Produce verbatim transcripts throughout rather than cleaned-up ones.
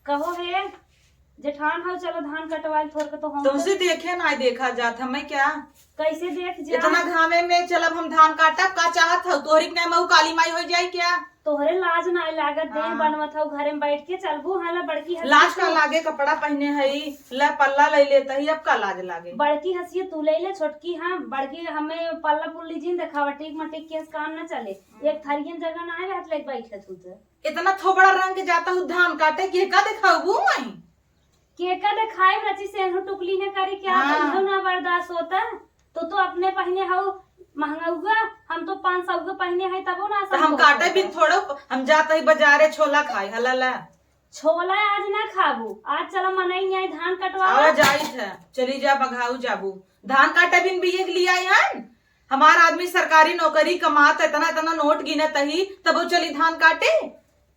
कहो हे, जेठान हौ, चलो धान कटवाई, थोर के तो हम तुमसे देखे ना देखा जात हमें क्या? कैसे देख जा? इतना घामे में चलब हम धान काटब, का चाहत हौ? तोहरी के नहीं मऊ काली माई हो जाई क्या? तोहरे लाज ना लागत, देह हाँ। बनवत हौ, घरे में बैठ के चलबू, हाला बड़की हंसी लाज का तू। लागे, कपड़ा पहने हई, ला पल्ला ले लेत हई, अब का लाज लागे? बड़की हंसी तू ले ले, छोटकी हाँ, बड़की हमें पल्ला पुल्ली जिन देखावा, टिक मटिक के काम ना चले। एक थरियन जगह ना आए, हाथ लेके बैठे तू तो। इतना थोबड़ा रंग के जाता हूँ धान काटे, के का देखाऊ माई? के का देखाई रची से एनहु टुकली ने करी क्या? हाँ। तो इहो ना बर्दाश्त होता। तो तू अपने पहिने हऊ महंगौआ, हम तो पाँच सौ के पहिने है, तबो ना तो हम संभव काटे होता। बिन थोड़ो, हम जात ही बाजारे छोला खाए, हला ला। छोला आज ना खाबू, आज चला मनई नहीं धान कटवा। आवा जाई थे, चली जा बघाऊ जाबू। धान काटे बिन बिये के लिए आई हन। हमार आदमी सरकारी नौकरी कमात, इतना इतना नोट गिनत ही, तबो चली धान काटे।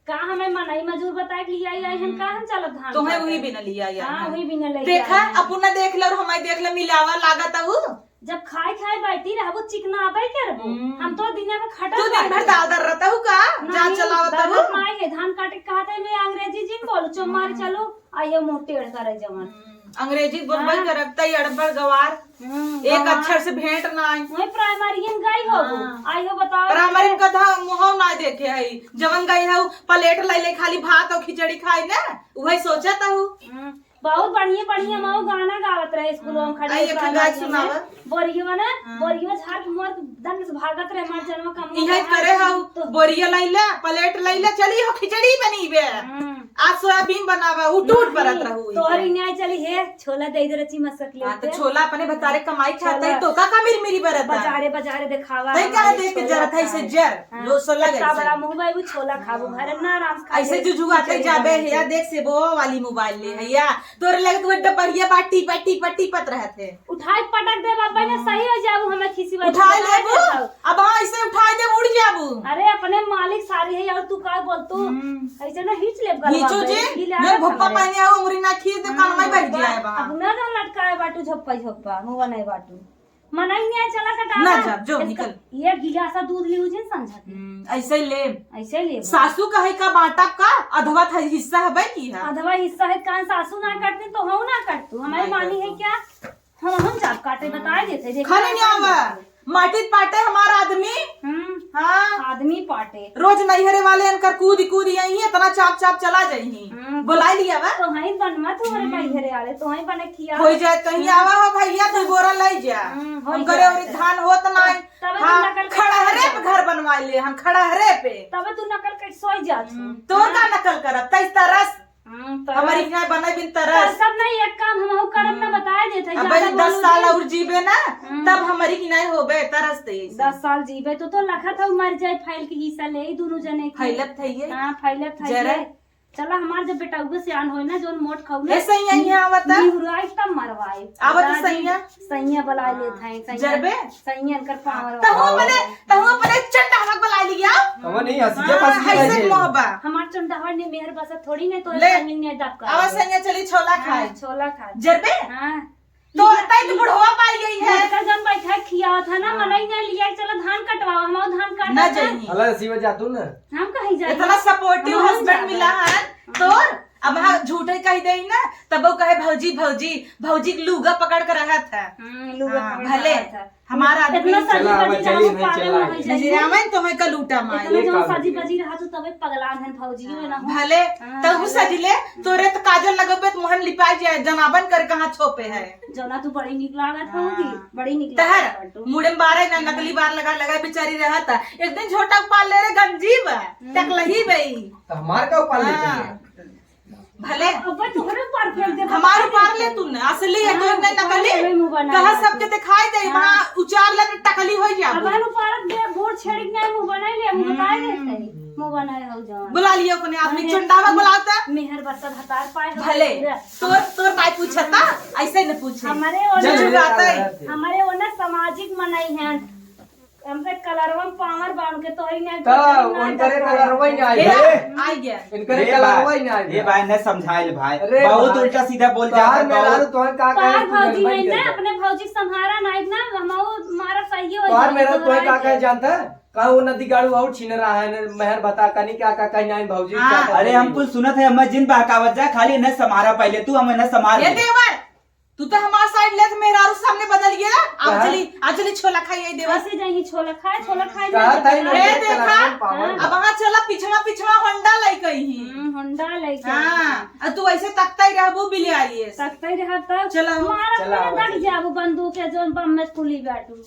का हमें मनई मजूर बताए के लिए आई, आई हम का हम चलब धान तोहे काटे? वही बिना लिया आई हाँ, हन। वही बिना लेके देखा, आई हन। अपना देख ले और हमारी देख ले, मिलावा लागत हूँ। जब खाए खाए बैठी रहबू, चिकनाबे करबू। हम्म। हम तो दुनिया में खटल तू दिन भर बाटी। दाल दर रहता हूँ का? नहीं, जान चलावत दाल हूँ। माई है, धान काटे के कहते में अंग्रेजी जिन बोलू, चुप मार हम्म। चलो, आइयो मुंह टेढ़ करे जवन। हम्म, अंग्रेजी बोलबे हाँ। करब, तई अड़बड़ गवार। हम्म, एक गवार। अक्षर से भेंट ना आई। वही प्राइमरी में गई हो, हाँ। आइयो बताओ। प्राइमरी में कदा मुँह ना देखे है, जवन गई है, प्लेट ले ले, खाली भात और खिचड़ी खाई ना, वही सोचत हूँ। हम्म। बहुत बढ़िया, बढ़िया हम्म। मऊ गाना गावत रहे स्कूलों में हम्म। खड़े आई, एक प्राइमरी गाय में। सुनावा। बोरियो ना, हाँ। बोरियो झाड़ के मोर दंड से भागत रहे, मार जन्म का मुंह इहे बाहर करे निकल हऊ, तो बोरियो लैला, प्लेट लैला, चली हो खिचड़ी बनीबे। हम्म। आज सोयाबीन बनावा, उठ उठ नहीं, परत रहू। तोहरी न्याय चली हे, छोला दे दे रची मसक ले हाँ, तो दे। छोला अपने भतारे कमाई खाते छोला। तो का का मिरी मिरी बरत है? बाजारे, बाजारे देखावा, तई का हमारे देख के छोला जरत है इसे खाए। जर, हाँ, लो सोला इतना गैस। बड़ा मुंह बाई, वो छोला खाबो, हाँ। घर ना आराम से खा ऐसे ले। जुजुआते खिचड़ी जाबे बना है, या ले। देख से वो वाली मोबाइल ले है, या तोरे लगे तो डबरिया बा टीपा, टीपा, टीपत रहत है। उठाई पटक दे बाबा ने, हम्म। सही हो जाबू, हमें खिसी वाली उठाई बता लेबू? देत हऊ। अब हाँ, ऐसे उठाई दे, उड़ जाबू। अरे, अपने मालिक सारी है और तू का बोल तू? हम्म। ऐसे ना खींच ले गलवा घींचू पे, जी, गिला मैं रख भप्पा हमरे। पहने आओ, उंगली ना खींच दे, कान में हम्म, बैठ जाए बा। अब ना ना लटकाए बाटू झप्पा झप्पा, मुंह बनाए बाटू। मनई न्याय चला कटावा। ना जा, जो इसका, निकल। ये गिलासा दूध लिहू जिन संझा के। हम्म, ऐसे ले। ऐसे ले। सासू कहे का बाटा का अधवा था हिस्सा है की है। अधवा हिस्सा है कान सासू ना काटती तो हम ना काटतू। हमारी नहीं मानी है काटतू। क्या? हम, हम जाब काटे, हम्म। बताए देते, देख खाने बताए नहीं आवा। देते। माटी पाटे हमार आदमी। हम्म। हाँ। आदमी पाटे। रोज नैहरे वाले अनकर कूद कूद आई, इतना चाप चाप चला जाई। हम्म। बुलाई लिया बा। तो हई बनवा तू हमारे हम्म। नैहरे आले, तो हई बने खिया। हो जाए कहीं हम्म। आवा हो भैया, तू बोरा ले जा। हम्म, हो हम करे जाए। और धान होत तो नाई। तबे तू हाँ, नकल कर खड़हरे पे सोई घर बनवा ले, हम खड़हरे पे। तबे तू नकल कर सोई जात हो। हम्म। तो हाँ। का नकल करब? तई तरस। हम्म, तरस। हमारी हियाँ बने बिन तरस। तरसब नहीं, एक काम हम करब ना, हम्म। बताए देत है, अब ज्यादा भाई दस बोलो साल जी। और जीबे ना, हम्म। तब हमारी हियाँ होबे, तरस दे ऐसे। दस साल जीबे तो, तो लखत हऊ मर जाए, फैल के हिस्सा ले ई दोनों जने के। फैलत है ये। हाँ, फैलत है जरा। ये। चला हमार जब बेटउबे सियान होए ना, जोन मोट खाऊ ना, ए सैया, यहाँ आवता। निहुराई तब मरवाई। आवत बता दी, सैया। सैया बुला लेत हैं, सैया। जरबे? सैया इनकर पावर तहु वाला। अपने, तहु अपने चंडाहवा बुला लिया। हम नहीं हंसी, हाँ, जब हंसी हंसे लगे। मोहबा। हमार चंडाहवा ने मेहर बसा थोड़ी नहीं तो ले। सैया ने दबका आवा दे। सैया चली छोला हाँ, खाए। छोला खाए। जरबे? हाँ। तो तई तो बुढ़वा पाई गई है। मोटका जन बैठा खियावत है ना, हाँ। मनई ने लिया, चला धान कटवावा, हम धान काटब ना ना। जाई। हला सीवा जा तू ना। हम कहीं जाई? इतना सपोर्टिव हम हस्बैंड जाबे। मिला है, हाँ। तो अब हाँ, झूठे कह दे ना, तब वो कहे, "भौजी, भौजी, भौजी के लुगा पकड़ के रहत है।" हम्म, लुगा हाँ, पकड़ के भले, रहत है। हमारा आदमी इतना सजी चला, बजी चली रहत, भाई, पागल चला। हो जाई। नजरिया में तो मैं कलूटा माई। इतना ये जो काम सजी है। बजी रहत, तबे पगलान है भौजी, हाँ। ना हो। भले, हाँ, तब भले। सजले, तोरे तो काजल लगबे, तो मोहन लिपाई जाए, जनाबन कर कहाँ छोपे है। जोना तू बड़ी नीक लागत हाँ। होगी, बड़ी नीक तहर लागत बाटू। मुड़े में बारे ना, हम्म। नकली बार लगा, लगा बेचारी रहत है। एक दिन झोटा उपार ले रे गंजीब, हम्म। टकलही बई। तो हमार का उपार लेते हाँ। हैं? भले। अब तोहरे उपार फेंक दे, हमार बता उपार दे। ले तू ना, असली है तो हाँ, नहीं उपार नकली। ले, मुंह बनाए कहा बाटू। सबके दिखाई दे, हाँ। वहाँ उचार ले तो टकली हो जाबू। अब उपार दे, बूढ़ छेड़ी के नहीं मुंह बनाए ले, मुंह बताए हम्म। देते। मुंह बनाए हो जवान। बुला लियो अपने आदमी, हाँ, चंडावा हाँ। बुलाता। मेहर बसा भतार पाए हो भले। पूरा। तोर, तोर माई पूछता, हाँ। ऐसे न पूछे। हमारे ओने, जब बात है। हमारे ओने सामाजिक मनई हैं। हमसे कलरवा में पावर बा उनके, तो ही नहीं, तो तो ही नहीं उनकरे करता। कलरवा ही नहीं ए, आए। आ गया। इनकरे ए कलरवा भाई, ही नहीं आए। ए भाई, ने समझाइल भाई। अरे बहुत भाई, उल्टा सीधा बोल तोहार जाता है, मेहरारू बहुत। तोहन का तोहार कहे, तू भौजी जनबे है नहीं ना, करता। अपने भौजी के संहारा नहीं ना, हम वो मारा सही हो तोहार जाए, मेहरारू तोहन का कहे जानता है? का वो नदी गाड़ू और छीन रहा है, मेहर बता कनी क्या का कहीं आई भौजी, हाँ। क्या अरे हम कुल सुनत है, हमें जिन बहकावत जा, खाली इन्हें समारा पहले तू, हम इन्हें समार ए ले। देवर, तू तो हमार side लेत मेहरारू सामने बदल गया। अब कहाँ? चली, अब चली छोला खाई आई देवर। कैसे जाई छोला खाए, छोला खाए कहाँ ना ताई देवर। लोग ए देख देखा, करा कौन पावन अब बा? वहाँ चला पिछड़ा पिछड़ा होंडा लई गई ही। हम्म, होंडा लई गई। हाँ, अब तू ऐसे तकता ही रहबू बिलियारी है। तकता ही रहब तब। चला। मारा चला, अपने आवा दग चली। जाबू बंदूक है जोन बम में कुली बैठू।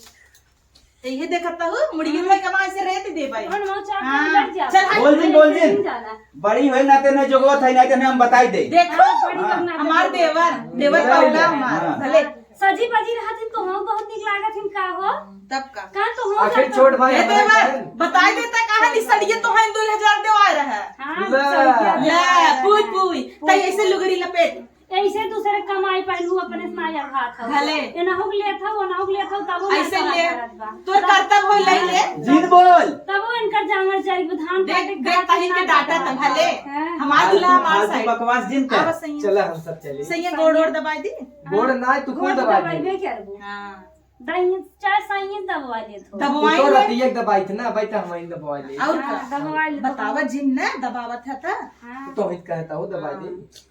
तो ये देखत हूँ, मुड़िया हम्म। भाई कमा ऐसे रेत दे भाई। और नौ चार हाँ, लग जा। चल, हट। बोल जिन, बोल जिन। जाना। बड़ी होए ना तेने जोगवत है, नहीं तेने हम बताई दे। देखो, हाँ, बड़ी हाँ। बदनाम हमार है। देवर, देवर नहीं, पगला नहीं, हमार। हाँ। भले। सजी बजी रहत हिन तो हम बहुत निक लागत हिन का हो? तब का? का तो हम आखिर जात छोट भाई ए हमारा देवर, बहन। बताई देता कहा नहीं सड़िए तो हम दो हजार देवा रहे। हाँ, ले। सड़िया ले, देवा रहे। पुई, पुई। तई ऐसे लुगरी लपेट। ऐसे दूसरे कमाई पाइलू अपने से ना अघात हौ। भले। एनहु के लेत हौ, ओनहु के लेत हौ, तबो ना ऐसे कमाई ले। करत बा। तोर कर्तव्य होई, ले, ले। जिन बोल। तबो इनकर जांगर जाई, धान देख, काटे देख, खात तही के ना डाटा काटे। त भले। हाँ। हमार फालतू, दुल्हा हमार फालतू side। बकवास जिन कर। आवा सैया। चला हम सब चली। सैया गोड़ ओड़ दबाई दी। गोड़ ना, तू गोड़ खुद दबाई दबाई दे। बे करबू। हाँ। दाई, चार साइए दबवा लेत हो। दबवाई तो ले। रतिया के दबाई थे ना, बैठा हम वहीं दबवा ले। और हाँ, का? दबवा ले। बतावा जिन ना दबावत है त। हाँ। तो हित कहता हो दबाई दे।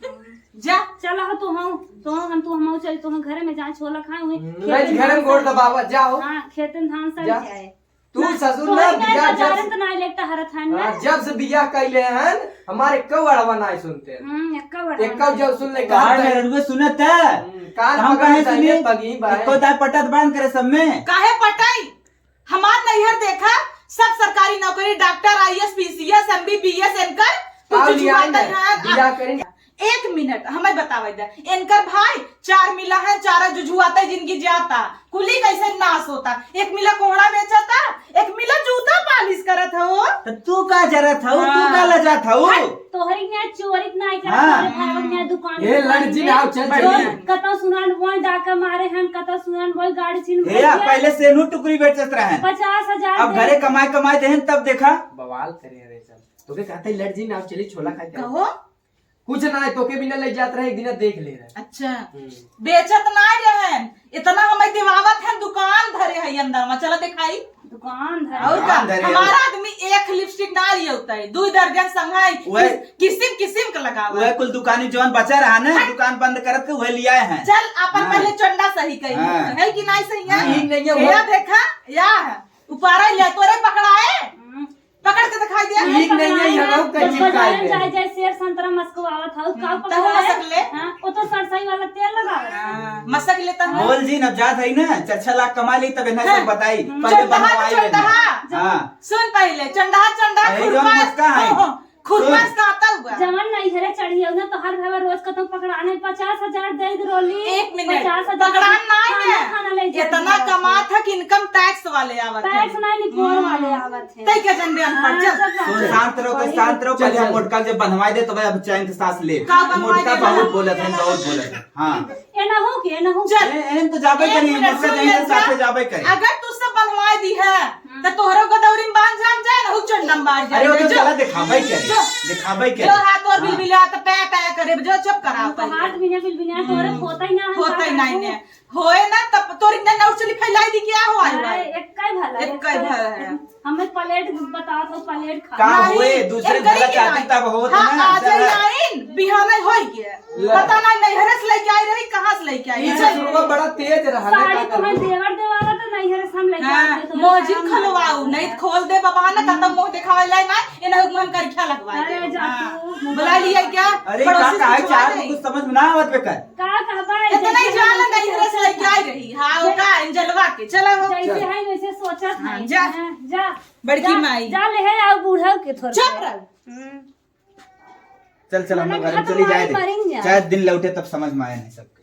हाँ। जा। चला हो तो हम, तो हम, तू हम चल, तो हम घर में जाए, छोला खाए हुए। हम्म, खेते नहीं, में घर में धान गोड़ सड़ दबावा, जाओ। हाँ, खेते में धान सड़ जा। जाए। तू ना, ससुर तो ना, हम बिया ना जब जाने तो ना इलेक्टा हरत है ना। हाँ, जब से बिया कैले हन, हमारे कौ अड़वा ना सुनते हैं। हम्म, एक्का बड़ा एक कौ जब सुन ले, बाहर कान में रड़ुए सुनत है। हम्म, कान हम पकड़ कहे ले सुनी, पगही बाए। एको दाय पटत बान करे सब में। काहे पटाई? हमार नैहर देखा, सब सरकारी नौकरी, डॉक्टर, आईएएस, पीसीएस, एमबीबीएस, एनकर, तू आओ जुझुआ लिया ना, तैयार। बिया करें। एक मिनट, हमें बतावे दे। एनकर भाई चार मिला है, चारा जुझुआता जिंदगी जाता, कुली कैसे नाश होता। एक मिला कोहड़ा बेचता, एक मिला जूता पालिश करत हो। त तू का जरत हऊ, तू हाँ। का लजात हऊ? हट। तोहरी के यहाँ चोरी के नाई करत, हाँ। तोहरे भाई के यहाँ दुकान ए, दुकान लड़ जी में। ना, चल, चल। कतौ सुनान बोल डाका मारे हन, कतौ सुनान बोल गाड़ी छीन ए, भैया। पहले से नू टुकड़ी बेचत रहन। पचास हजार अब दे। घरे कमाए कमाए देहन तब देखा। बवाल करे रे सब। तोके कहते लड़ जी ना, चली छोला खाए। कहो। कुछ ना है, तोके भी ना ले जात रहे, एक दिन देख ले रहे। अच्छा। हम्म। बेचत ना रहन, इतना हमें दिवावत है, दुकान धरे है अंदर में, चला दिखाई। दुकान धरे। और का? दुकान धरे हमारा है। आदमी एक लिपस्टिक ना लिया होता है, दो दर्जन संघाई, वह किस-, किसिम किसिम का लगावा। वह कुल दुकानी जौन बचा रहा ना, हट। दुकान बंद करत के वह लिया है। चल, अपन हाँ। पहले चंडा सही कही, हाँ। है कि नहीं सही है? हाँ। ठीक नहीं है, वो देखा, या है। उपारा ले तोरे पकड़ाए। हम्म। पकड़ के दिखाई दे। ठीक नहीं है, ये लोग का जब चिपकाए बाजार में दे। जाए, जाए, सेब संतरा मस्को आवत हौ, का हम्म, पकड़ तहु रहे? मसक ले। हाँ, वो तो सरसई वाला तेल लगावत है। हाँ, मसक ले तहु। बोल जी, अब जात है ना, चार छह लाख कमा ली, तब इन्हें हाँ। सब बताई। हम्म। पहले चंदहा बनवाई तो लेना। चंदहा। हाँ। सुन पहले, चंदहा, चंदहा, अरे, खुरपा, जौन मस्का है। हो, हो, खुरपा सुन। से आता हुआ। जवन नहीं घरे चढ़ी है ना, तो हर घर रोज कतौ पकड़ाने पचास हजार दे दे रोली। एक मिनट, पचास हजार पकड़ान ना खाना, है। खाना ले जाते इतना हैं। कमात है कि इनकम टैक्स वाले आवत हैं। टैक्स नहीं, नहीं, फोन वाले आवत हैं। तई क्या जनबे अनपढ़, हाँ, चल। सब सुन, शांत रहो, तो शांत रहो, चल, पहले हम चल। मोटका जब बनवाई दे, तो भाई अब चैन के सांस ले। का बनवाई मोटका दे बहुत वाला? बोलत है, बहुत बोलत है। हाँ। ए ना हो के, ए ना हो के। चल। ए, एन तो जाबे एक करी, मिनट मोटका सुन जहीं ले, साथे जा। जाबे करी। अगर तू सब बनवाई दी है, हम्म। तो तोहरो गोदौरी में बांध जाम जाए, रहू चंडम बांध जाए। अरे, वो तो जो। चला दिखाबे करी, जो। दिखाबे करी। जो हाथ और हाँ। बिलबिला तो पै पै करे, जो चुप करा हम तो पहले। हाथ भी नहीं बिलबिला, तोरे हम्म। होता ही ना है, होता ही का नहीं करूँ? ने। होए ना, तब तोरी ने नौचली फैलाई दी, क्या हुआ है अरे, भाई? एक का ही भला है। एक का ही भला है। हमें प्लेट बताओ तो प्लेट खा। का नहीं, हुए? दूसरे एक गली भला के चाहती नहीं। तब होत हाँ, ना, आ जाए चला। आइन, बिहाने होई गया। ले। पता ना नैहरे से लेके आई रही, कहाँ से लेके आई ये रही। ससुरवा बड़ा तेज रहा, साड़ी का तो मैं करबू? देवर देवाला तो नैहरे से हम लेके हाँ, आते तो मोजी सामान खुलवाऊ, लाओ। नहीं तो खोल दे बाबा ना, कतौ मुंह दिखावे लाई ना, इन्हें हुक्म हम करख्या लगवाए अरे दे। जा हाँ। तू, बुला लिया क्या? अरे पड़ोसी का, का से है छुआ चार दे। कुछ समझ में ना आवत बेकर। का कहबा है, इतना ही जैसे जान हम नहीं रस लेके आई रही। हाँ, जै-, का एंजलवा के, चला हो। जैसे चल। है वैसे सोचत हाँ, नहीं। जा। हाँ, जा। बड़की जा, माई। जा ले है आओ बूढ़ा के थोड़ा चुप सा। रहो। हम्म। चल, चल, हम लोग घर में चली जाए दे। मरेंगे। चाहे दिन लौटे तब समझ में आए नहीं सबके।